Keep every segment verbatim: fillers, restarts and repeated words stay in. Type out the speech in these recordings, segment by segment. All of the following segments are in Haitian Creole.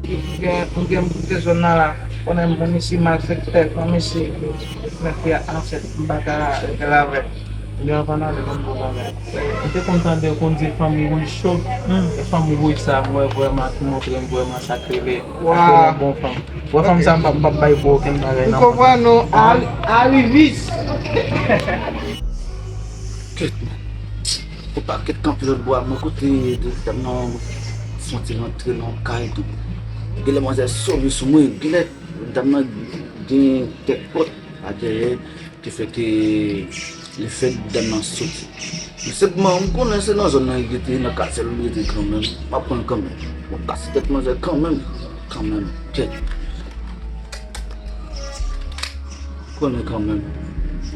M gen, m gen, m gen zòn nan la. Konnen moun isi malfektè, fanm isi, men fi a ansent, m pa ka rete l avè l. M gen anvan nan li, m bon bagay. M te konn tande yo konn di fanm wouj cho. E fanm wouj sa, m wè vrèman ki montre m vrèman sa k rele. Sa k rele yon bon fanm. Wè fanm sa, m p ap, m p ap bay pou okenn bagay nan mond. Ou konprann nou? Al, al, Ivis. Kèt, men. Ou pa kèt kanpe lòt bò a, mwen kote dam nan fon ti rantre nan kay tou. Genlè manzè sove sou mwen, genlè dam nan gen kèk pòt a dèyè ki fè ke li fè dam nan soti. Men senpman, m konnen se nan zòn nan li rete, nan katye l li rete kanmenm. M ap pran l kanmenm. M ap kase tèt manzè kanmenm. Kanmenm. Kèt. Konnen kanmenm.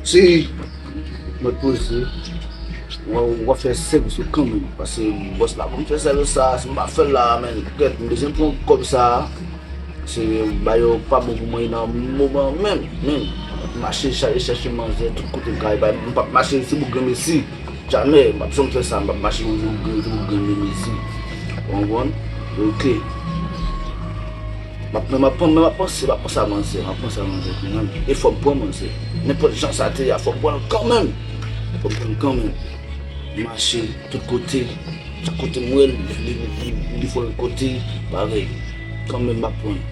Si mwen poze, w ap fè sèvis ou kanmenm. Paske bòs la pou m fè sèvis sa, si m pa fè l la, men kèt, m bezwen pran kòb sa. Se bagay yo pa bon pou mwen nan moman menm, menm. M ap mache chache chèche manzè tout kote m ka ye, m p ap mache sou bouk Granmesi. Jamè, m p ap janm fè sa, m p ap mache sou bouk Gran, sou bouk Granmesi. Ou konprann? Ok. M ap, men m ap, men m ap panse, m ap panse a manzè, m ap panse a manzè kanmenm. E fò m pran manzè. Nenpòt jan sa te ye a, fò m pran l kanmenm. Fò m pran l kanmenm. Mache tout kote. Chak kote m wè l, li, li, li, li fò l kote, parèy. Kanmenm m ap pran.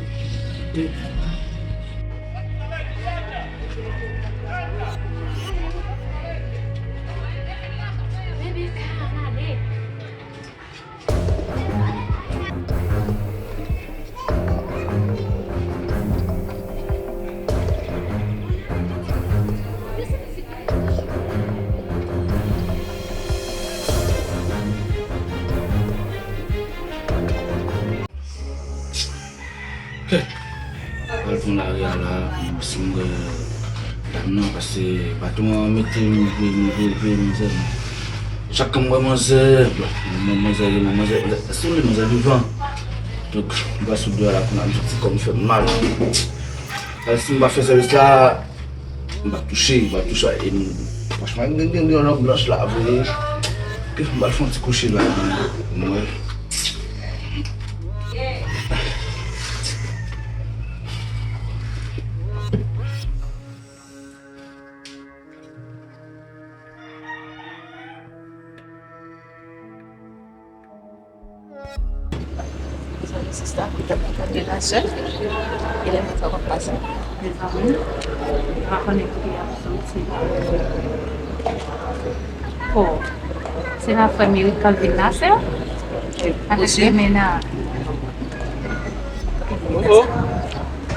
Al fon lari a la, si m wè dam nan, paske patwon an mete m vre, m vre, vre, mizè. Chak kan m wè manzè, bon, manzè, manzè, manzè, manzè, si w vle manzè vivan. Donk, m pral sou do a la, kounye a, m santi kò m fè m mal. Al, si m pa fè sèvis la, m pa touche, m pa touche, e m, franchman, gen, gen, gen yon lanm blanch la, vre. Ke m pral fè yon ti kouche la, mwen. Sista, mwen t ap gen relasyon. E lè mwen t ap pase, mezanmi, mwen pa konnen kote y ap soti. Oh, se la frè Merikan vin la, sè? Avèk de mennaj. Oh, oh.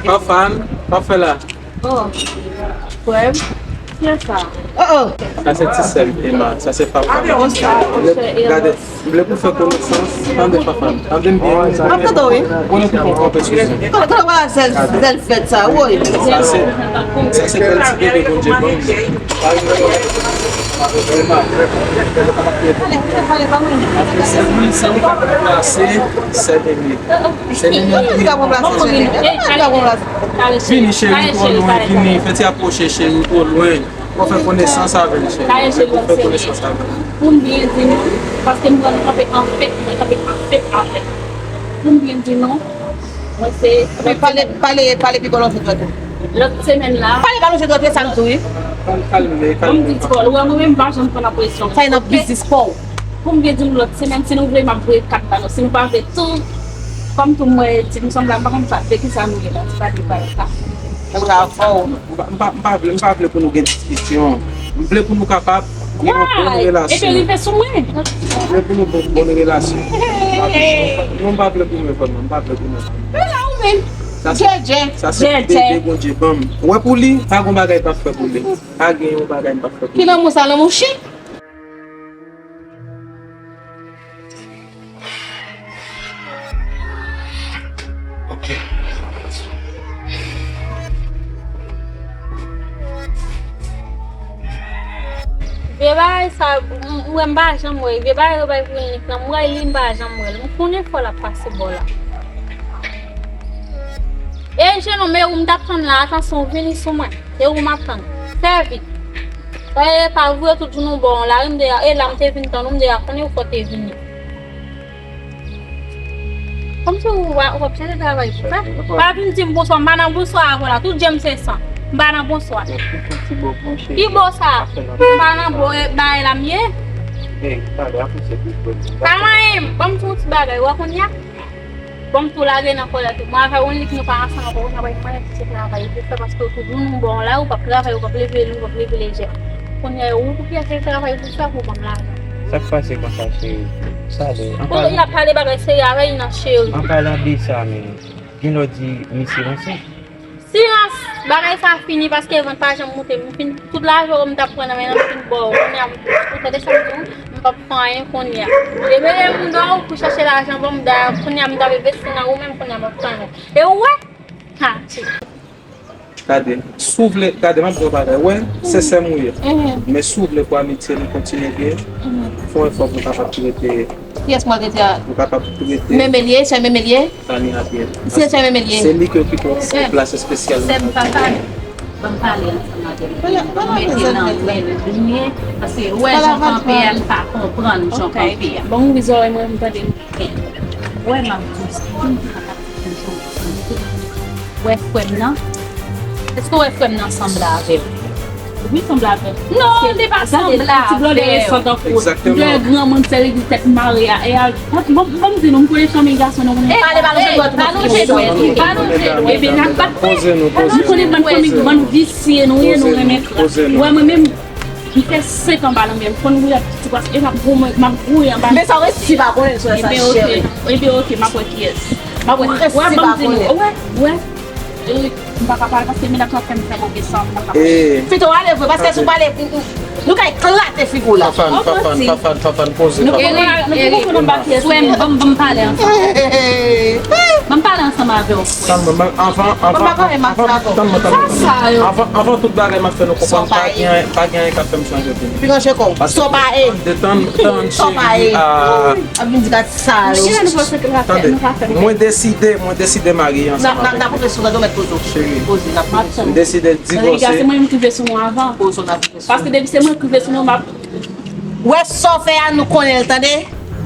Fafan, pa fè la. Oh, frè m, kiyès sa? Oh, oh. Sa se ti sè m, Emma. Sa se papa m. Gade, m vle pou fè konesans. Tande, papa m. Tande m byen. M ap tande w, wi. Konnen pou konprann sou sa. Konnen, konnen wè zèl, zèl fèt sa, woy. Sa se, sa se bèl ti bebe Bondye ban m. Emma. Pale, pale, pale, pale. Apre sè m, sè m pa konn pase, sè Emma. Sè Emma. Ki ka ranplase sè Emma? Ki ka ranplase? Vini, cheri, twò lwen, vini. Fè ti apwoche, cheri, twò lwen. Pou fè konesans avè l, cheri. Pou fè konesans avè l. Pou m byen di nou, paske m wè nou kanpe an fèt, mwen kanpe an fèt avè l. Pou m byen di nou, mwen se... Men pale, pale, pale pi bò, lonje dwèt ou. Lòt semèn la. Pale pa lonje dwèt ou, e sa m tou, wi. Kalme, kalme. Ban m di ti pawòl. Ou wè, mwen menm, m pa janm pran nan presyon. Sa e nan biznis pa w. Pou m byen di nou, lòt semèn, si nou vle, m ap voye kat ba nou. Si nou pa vle tou, kòm tou m wè di m sanble, m pa konn sa, de ki sa nou ye la, ti pa de bagay sa. M pa, m pa, m pa vle, m pa vle pou nou gen diskisyon. M vle pou nou kapab gen yon bòn relasyon. Epi rive sou mwen. M vle pou nou bon, bòn relasyon. Non, m pa vle pou mwen vrèman, m pa vle pou mwen. Men la ou menm. Sa se, sa se bebe Bondye ban m. Ou wè pou li, pa gon bagay m p ap fè pou li. Pa gen yon bagay m p ap fè pou li. Ki lanmou sa, lanmou chen? Ok. Vye bagay sa, m, m, m pa janm wè. Vye bagay yo bay pou Nick lan, m wè li, m pa janm wè l. M konnen fò l ap pase bò la. E jenon, men ou m t ap tann la, atansyon, vini sou mwen. E ou m ap tann. Fè vit. Paske e pa vre tout jounen w bò yon lari, m deja, e la m te vin tann ou, m deja konnen ou fò te vini. Kòmsi ou pa, ou p ap chèche travay pou fè. Pa vin di m bonswa, m pa nan bonswa avè w la. Tout je m se san. M pa nan bonswa. Ki bò sa? M pa nan bò, e, bagay la m ye. Pa manyen m, ban m di yon ti bagay. Ou wè kounye a? Ban m tou lage nan kòlè tou. Mwen avè w, nou pa ansanm ankò, kounye a pa gen manyen ki se travay pou fè paske ou toujou nan bò la, ou p ap travay, ou p ap leve lou, ou p ap leve lejè. Kounye a, ou pou kiyès se travay pou fè pou ban m lajan? Sa k pase konsa, cheri? Sa de, ann pale. Ou la pale bagay serye avè l nan, cheri. Ann pale de sa, men. Gen lè w di misye ranse. Silans! Bagay sa fini paske vant pa janm moute. M fin, tout lajan w m t ap pran nan men l, m fin ba w. Kounye a, ou tande sa m di w? M p ap fè anyen kounye a. Reveye m dò pou chache lajan ban m. Dayè, kounye a m t ap envesti nan ou menm, kounye a m ap tann ou. E ou wè? Ha, ti. Gade, si w vle, gade, m ap di w yon bagay. Wè, se sè m ou ye. Men si w vle pou amitye nou kontinye byen, fè yon efò pou w kapab rete. Kiyès mwen rete a? Ou kapab rete. Menm elye, sè menm elye? Tania byen. Se sè menm elye. Se li ki okipe yon plas espesyal nan. Sè m pa pale. Ban m pale ansanm avè l. Mete nan men l byen, paske ou wè jan kanpe a, l pa konprann jan kanpe a. Ban m ouvri zòrèy mwen pou m tande l. Ou wè m ap di w sa. Wè frè m nan? Èske w wè frè m nan sanble avè w? Wi, sanble avè w. Non, li pa sanble avè w. Ti blòdè resan tankou. Egzakteman. Blòdè granmoun sè legliz tèt mare a. E a, ban m di nou, m konnen fanmi gason nou konnen. Pale, pale, pale, pale, pale. Ebyen, n ap bat. Poze nou, poze nou. M konnen bann fanmi, bann visye nou ye, nou renmen kran. Poze nou. Wè, mwen menm, m fè senk an ba nan men m. Konn wè ti kras, e m ap goumen, m ap gouye anba. Men sa w resi pa konnen sou sa, cheri. Ebyen, oke, m ap wè kiyès. M ap wè. Wè, ban m di nou. Wè, wè. Eric, m pa ka pale paske medam sa ap fè m fè move san, m pa ka pale. Pito ale vre, paske si w pale, nou ka eklate figi w la. Fafan, Fafan, Fafan, Fafan, poze, Fafan. Eric, Eric, frè m, ban m, ban m pale ansanm. Ban m pale ansanm avè w, frè m. Tann mwen, avan, avan, avan, tann mwen, tann mwen. Avan, avan tout bagay, m ap fè nou konprann, pa gen, pa gen anyen k ap fè m chanje opinyon. Pi ranje kò w. Paske tann, tann, cheri, a. Ap vin di gad sa yo. Tande, mwen deside, mwen deside marye ansanm avèk ou. N ap, n ap, n ap poze sou gade, ou mèt poze w. Cheri, poze, n ap poze sou. M deside divòse. Gade, se mwen menm ki rive sou nou avan. Poze w, n ap poze sou. Paske depi se mwen ki rive sou nou, m ap. Wè sa w fè a, nou konnen l, tande?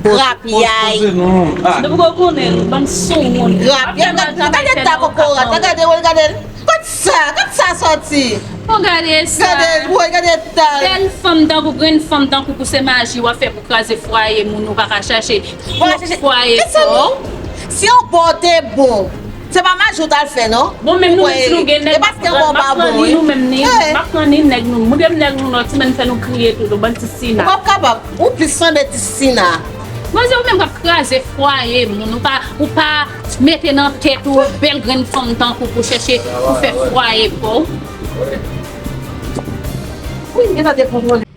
Rapyay. Poze nou. Ah. Depi w konnen l, bann soumoun. Rapyay, gade, gade ta kokorat, gade, gade, gade. Kot sa? Kot sa sòti? Oh, gade sa. Gade, woy, gade ta. Bèl fanm tankou, grenn fanm tankou pou se maji w ap fè pou kraze fwaye moun, ou pa ka chache yon fwaye fò. Si yon bò te bon, se pa maji w t al fè, non? Bon, menm nou menm si nou gen nèg, m ap pran ni nou menm ni, m ap pran ni nèg nou. Mwen gen nèg nou lòt semèn fè nou kriye tou, nou bann ti sina. Ou p ap kapab. Ou plis sanble ti sina. Manzè, ou menm k ap kraze fwaye moun, ou pa, ou pa mete nan tèt ou bèl grenn fanm tankou pou chèche pou fè fwaye pa w. Wi, m gentan dekontrole.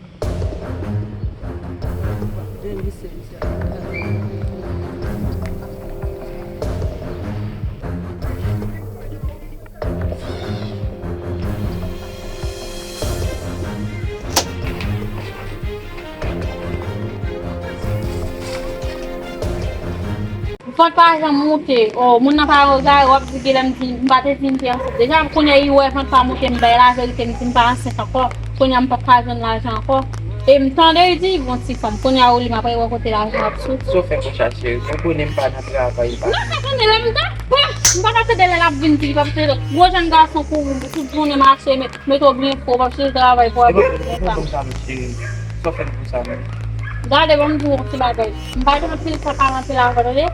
Vant pa janm moute. Oh, moun nan pa regade, w ap di genlè m di m pa te di m te ansent. Deja, kounye a, li wè vant pa moute, m bay laverite, m di m pa ansent ankò. Kounye a, m p ap ka jwenn lajan ankò. E m tande l di, bon, ti fanm, kounye a, ou li m ap wè kote lajan ap soti. Sa w fè konsa, cheri? Konprann m pa nan travay, pa. Non, sa konnen lè m ta pè. M pa ka tande lè l ap vin di li p ap tande. Gwo jèn gason kouri, tout jounen mache, met, mete w byen fò, w ap chèche travay pou w ap. E bon, bon, bon, sa, mesye. Sa w fè m konsa menm? Gade, ban m di w yon ti bagay. M pa gen anpil tan pale anpil avè w, tande?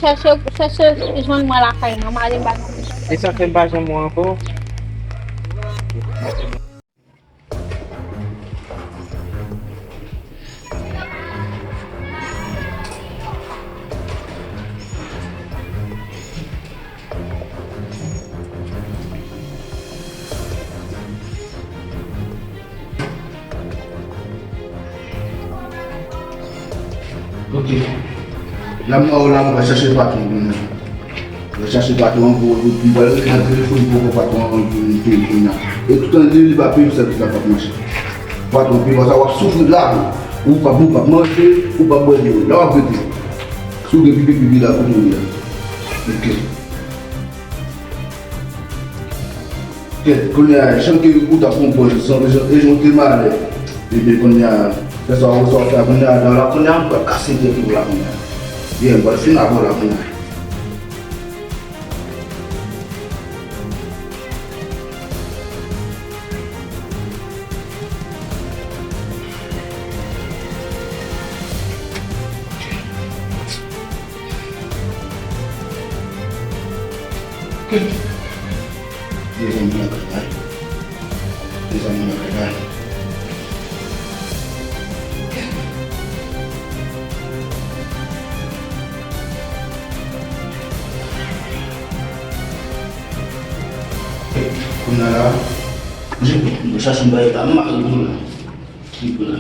Chèche, chèche jwenn mwen lakay mwen, m ale m pa nan. E sa fè m pa janm wè w ankò? Ok. La m wè w la, mwen va chache patwon pou mwen. Mwen chache patwon an pou, pou, pou, pou, nan telefòn pou, pou patwon an pou, pou, pou, pou, e toutan li, li pa peye pou sèvis la p ap mache. Patwon, pi fò sa w ap soufri la, ou p ap, ou p ap manje, ou p ap bwè dlo. La w ap rete. Si w gen pipi, pipi la pou mouri la. Ok. Kèt, kounye a, jan ke ou t ap konprann, jan, jan, jan w te malè. Ebyen, kounye a, fè sa w, sa w fè a, kounye a, la, kounye a, m pral kase tèt ou la, kounye a. Byen, m pral fin avè w la, kounye a. Mezanmi, mwen lakay la. Mezanmi, mwen lakay la. Kounye a la, mwen chache yon bagay pa mari pou la. Ki pou la.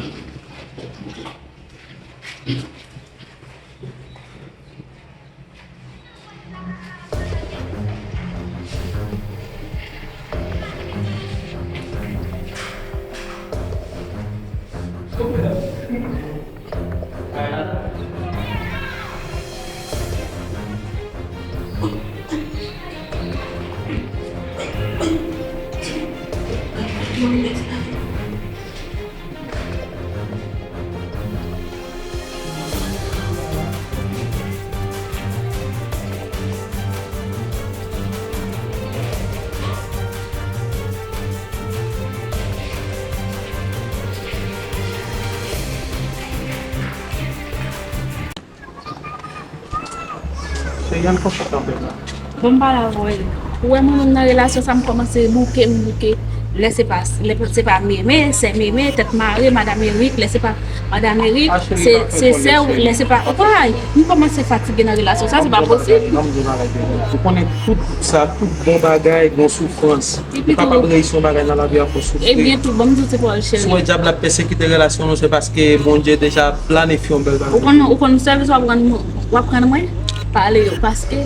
Cheri, ann fè yon ti kanpe la. Bon, m pale avè w. Ou wè mwen menm nan relasyon sa, m kòmanse bouke, m bouke. Lè se pa, lè se pa Meme, sè Meme, tèt mare, madanm Erik, lè se pa madanm Erik, se, se sè w, lè se pa, ou pa, m kòmanse fatige nan relasyon sa, se pa posib. Ban m di w bagay, ban m di w bagay, Deni. Ou konnen tout sa, tout bon bagay, gon soufrans. Ou kapab reyisi yon bagay nan lavi a fò w soufri. Ebyen, tout bon, m di w se pawòl cheri. Si w wè dyab la ap pèsekite relasyon nou, se paske Bondye deja planifye yon bèl bagay. Ou konn, ou konn sèvis w ap rann mwen, w ap rann mwen? Pale yo, paske,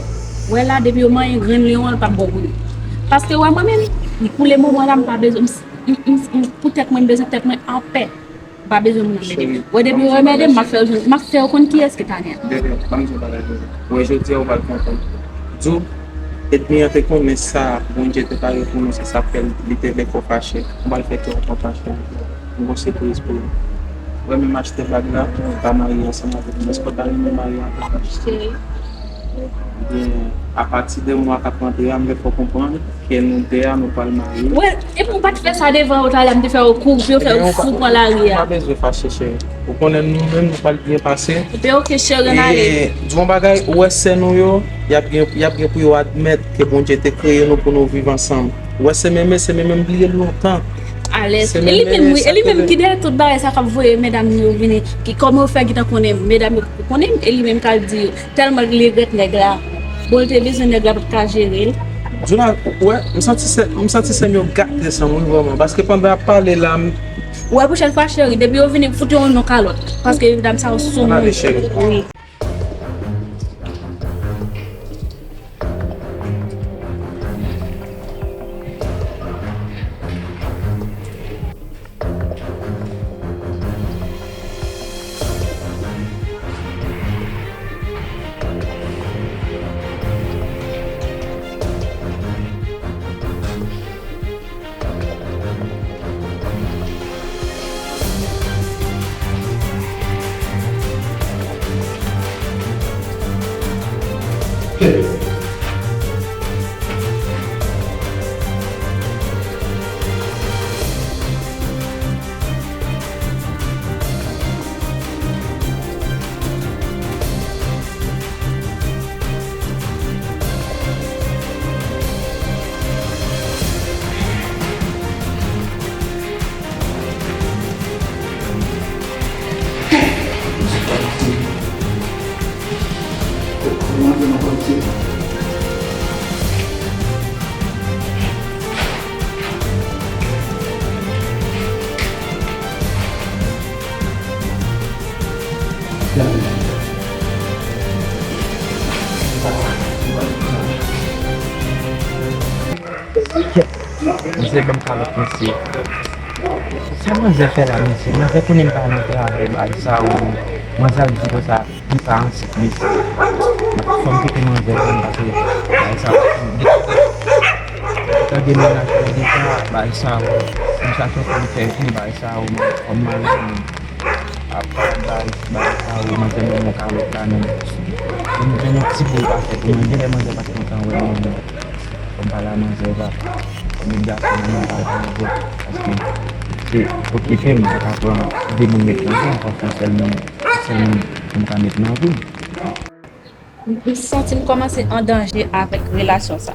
wè la, depi yo manyen grenn leyon an, l p ap bon pou li. Paske, wè mwen menm, pou le moman la, m pa bezwen, m, m, m, m, pou tèt mwen, m bezwen tèt mwen anpè. M pa bezwen moun anmède m. Wè, depi yo anmède m, m ap fè yo jwenn, m ap fè yo konn kiyès ki Tania. Bebe, ban m di w bagay, Bebe. Wè, jodi a, ou pral konprann. Di w, ènmi an te konnen sa Bondye te pare pou nou, se sa k fè li te vle fè w fache. Ou pral fè kè w kontan, cheri. M gon sipriz pou ou. Wè, menm achte bag la, ou ka marye ansanm avèk mwen. Èske w ta renmen marye avèk mwen? Cheri. Ebyen, apati de mwa k ap rantre a, m vle fè w konprann ke nou de a, nou pral marye. Wè, epi m pa t fè sa devan yo talè a, m te fè yo kouri, pou yo fè yo fou pran lari a. Ou pa bezwen fache, cheri. Ou konnen nou menm, nou pral byen pase. Epi, oke, cheri, ann ale. E, di yon bagay, ou wè sè nou yo, y ap gen, y ap gen pou yo admèt ke Bondye te kreye nou pou nou viv ansanm. Ou wè sè Meme, sè Meme, m bliye l lontan. Alèz. E li menm, wi, e li menm ki dèyè tout bagay sa k ap voye medam yo vini, ki kòman yo fè gentan konnen medam yo konnen m, e li menm k al di yo. Tèlman li regrèt nèg la. Bon, li te bezwen nèg la, pa t ka jere l. Djouna, wè, m santi sè, m santi sè m yo gate san m wi vrèman. Paske pandan y ap pale la, m... Wè, pwochèn fwa, cheri, depi yo vini, fout yo yon non kalòt. Paske medam sa yo sou moun. Ann ale, cheri. Wi. Misye ban m kalòt, mesye. Sa manzè fè la, mesye? Manzè konnen m pa nan travay, bagay sa yo. Manzè ap di konsa, li pa ansent, mesye. Fò m kite manzè, fò m pase bagay sa yo. Tande mennaj mwen deja, bagay sa yo. Konsa fò m fè vini, bagay sa yo, fò m mare. Apa bay, bay sa yo, manzè ban mwen kalòt la, non. Ban mwen, ban mwen ti bo pa fè pou mwen. Genlè manzè pa t kontan wè mwen, non. Fò m pale a manzè, papa. Fò m met gason nan men papa, non, bro. Paske se okipe m, m pa ka pran de moun met nan vi m, fò se sèl moun, sèl moun pou m ka met nan vi m. M, m santi m kòmanse an danje avèk relasyon sa.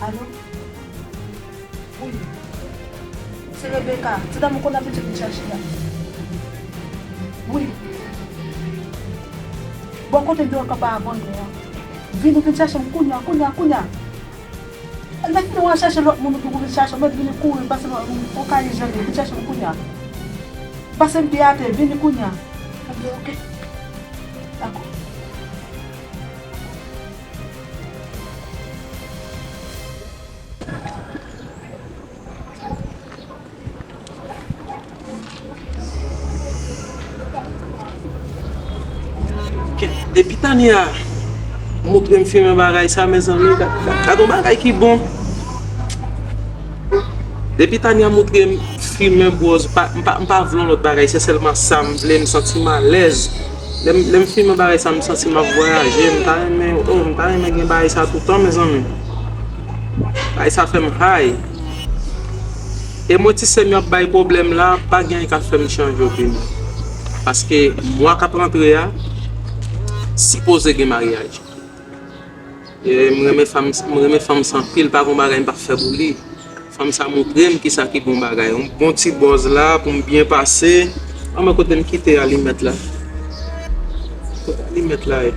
Alo? Wi. Se Rebecca. Ti dam ou konn abitye vin chache a. Wi. Bò kote m te wè kanpe avan nou an. Vini, vin chache m kounya, kounya, kounya. Lè fini w al chache lòt moun, ou vin chache m, mèt vini kouri, pase lòt moun, ou ka jene, vin chache m kounya. Pase m pye atè, vini kounya. Mwen di, oke. Dakò. Depi Tania montre m fimen bagay sa, mezanmi, gad, gad, gad yon bagay ki bon. Depi Tania montre m fimen bwòz, pa, m pa, m pa vle yon lòt bagay, se sèlman sa m vle, m santi m alèz. Lè m, lè m fimen bagay sa, m santi m ap vwayaje, m ta renmen, oh, m ta renmen gen bagay sa toutan, mezanmi. Bagay sa fè m high. E mwen ti sè m yo ap bay pwoblèm la, pa gen anyen k ap fè m chanje opinyon. Paske mwa k ap rantre a, sipoze gen maryaj. E m renmen fanm, m renmen fanm sa anpil, pa gon bagay m p ap fè pou li. Fanm sa montre m kisa ki bon bagay. Yon bon ti bòz la pou m byen pase. An mwen kote m kite alimèt la. Kote alimèt la ye?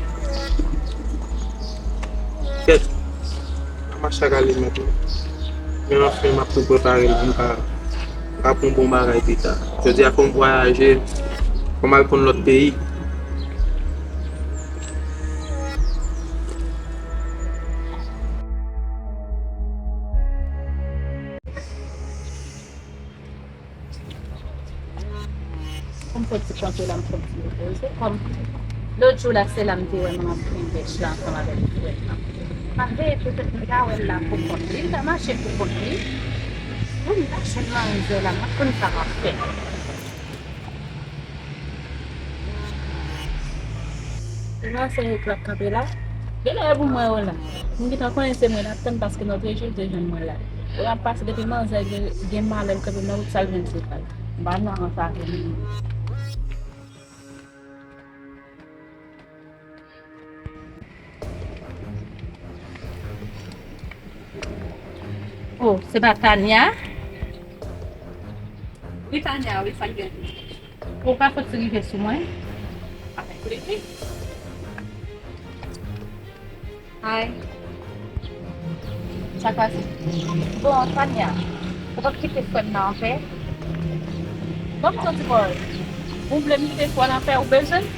Kèt. Mwen mache ak alimèt la. Men anfen, m ap tou prepare l pou m ka, ka pran yon bon bagay pita. Jodi a fò m vwayaje, fò m al konn lòt peyi. Kòm fò ti chante la, m fè ti repoze. Kòm lòt jou la, se la m te wè m ap fè bèch la ansanm avèk frè m nan. M ap veye petèt m ta wè l la pou kont li, m ta mache pou kont li. Wi, m ta jwenn manzè la, m ap konn sa m ap fè. Nan se yo k ap kanpe la. Genlè e pou mwen yo la. M gentan konnen se mwen n ap tann paske lòt jou yo te jwenn mwen la. Yo ap pase depi manzè gen, gen malè l kanpe nan wout sa l jwenn se pa l. M pa nan an sa vre. Oh, se pa Tania? Wi, Tania, wi, sa k gen? Ou pa fouti rive sou mwen? Avèk plezi. Hi. Sa k pase? Bon, Tania, ou p ap kite frè m nan anpè? Ban m di w ti bòy, ou vle m kite frè w nan anpè, ou bezwen m?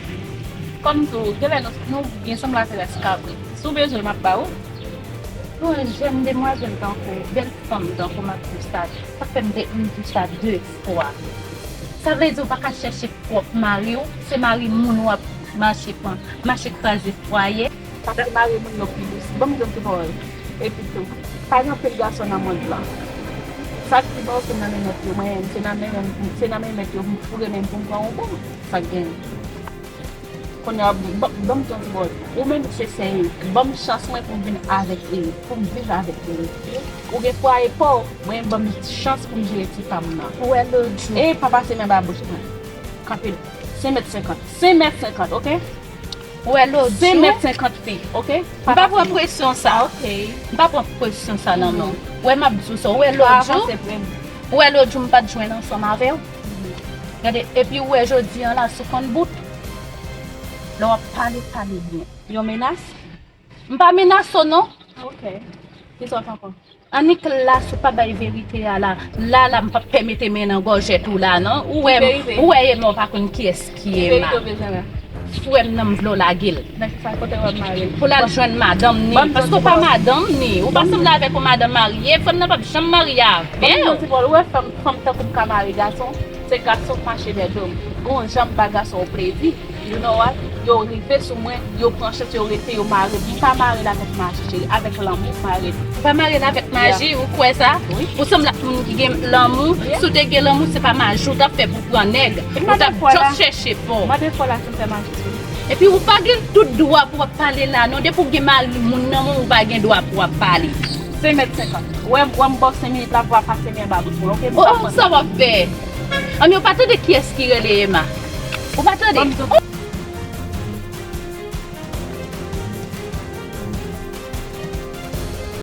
Kòm tou, genlè nou, nou gen sanm latèrès kabrit. Si w bezwen l, m ap ba ou. Pou yon jèn demwazèl tankou w, bèl fanm tankou w, m ap di w sa, sa fè m te, m di w sa de fwa. Sa vle di w pa ka chèche pwòp mari w, se mari moun w ap mache pran, mache kraze fwaye. Sa fè mari moun yo pi dous. Ban m di w ti pawòl. Epi tou, pa gen anpil gason nan mond lan. Sa k pi bon se nan men mèt yo. Mwen menm, se nan men, se nan men mèt yo pou renmen m, pou m pran yon bon. Sa k genyen. Kounye a, ban, ban m di w ti pawòl. Ou menm se sèye. Ban m chans mwen pou m vin avèk Eric, pou m viv avèk Eric. Ou gen fwaye pa w, mwen ban m chans pou m jere ti pa m nan. Ou wè lòt jou. E pa pase men ba bouch mwen. Kanpe Senk mèt senkant. Senk mèt senkant, oke? Ou wè lòt Senk jou, mèt senkant fi, oke? m pa pran presyon sa. Oke. M pa pran presyon sa nan men w. Ou wè m ap di w sa. Ou wè lòt jou, ou wè lòt jou m pa t jwenn ansanm avè w. Gade, epi ou wè jodi an la sou konn bout. Lè w ap pale, pale byen. Yon menas? M pa menase w non. Oke. Kisa w t ankò? Annik la, si w pa bay verite a la, la, la, m p ap pèmete men nan gòjèt ou la, non. Ou wè, Ki verite? Ou wè, e mò pa konn kiyès ki Ki e verite ma. Ou bezwen la? Frè m nan m vle w lage l. Nan ki sa kote w ap mare l? Pou l al jwenn madanm ni. Ban m Paske di w w pa sa. Madanm ni. Ou pa sanble avèk yon madanm marye. Fanm nan p ap janm marye avè Ban m di w w. ti bòl, ou wè fanm, fanm tankou m ka mare gason, se gason k mache dèyè do m. Gon jan m ba gason yo plezi. You know what? Yo rive sou mwen, yo pran chans, yo rete, yo mare m. M pa mare l avèk maji, cheri, avèk lanmou m mare l. Ou pa mare l avèk maji, ou kwè sa? Wi. Ou sanble ak moun ki gen lanmou. Yeah. Si w te gen lanmou, se pa maji w t ap fè pou pran nèg. Epi Ou t ap madanm fò la. Just chèche pa w. Mande fò la si m fè maji sou li. Epi ou pa gen tout dwa pou w ap pale la, non. Depi w gen mari moun nan men w, ou pa gen dwa pou w ap pale. Senk mèt senkant. Wè m, wè m ba w senk minit la pou w ap pase men anba bouch mwen, oke? M pa Oh, pran sa w ap fè? Anmye, ou pa tande kiyès ki rele Emma? Ou pa tande? Ban m di w. Oh,